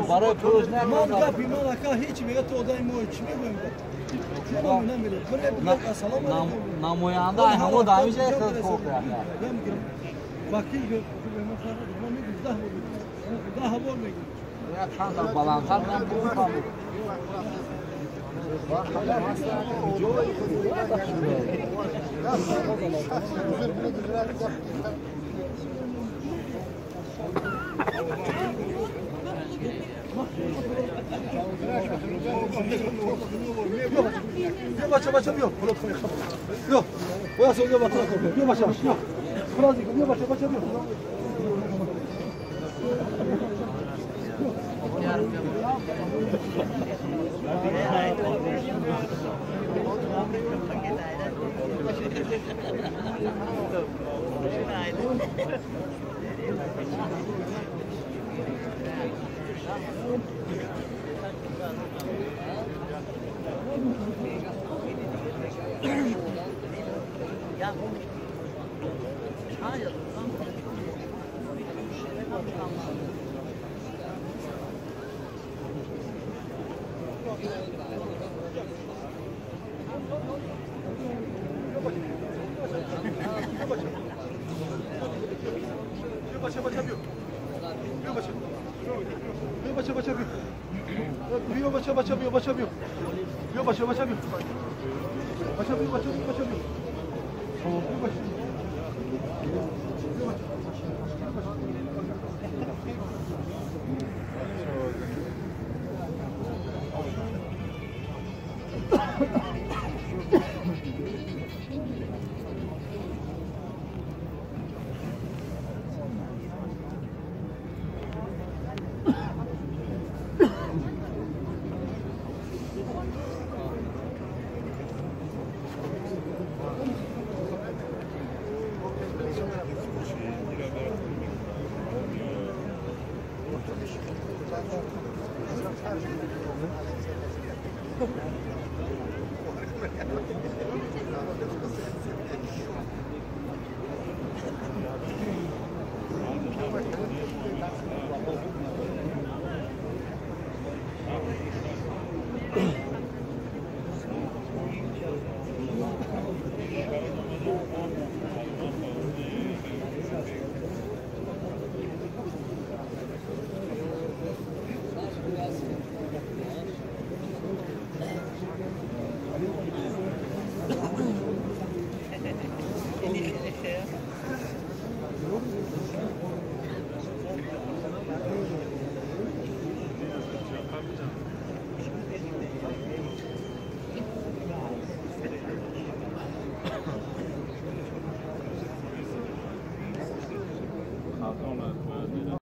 Барои пулш ман гапи ман ака ҳеч мега ту одами мо чӣ мегӯем? Намоянда ҳамо дамиҷа кор карда. Вакил даҳ бор мегӯям. Як чанд баландтар Бача, бача, биё, биё, бояд биё, бача, биё, бача, биё, биё, бача, бача, биё.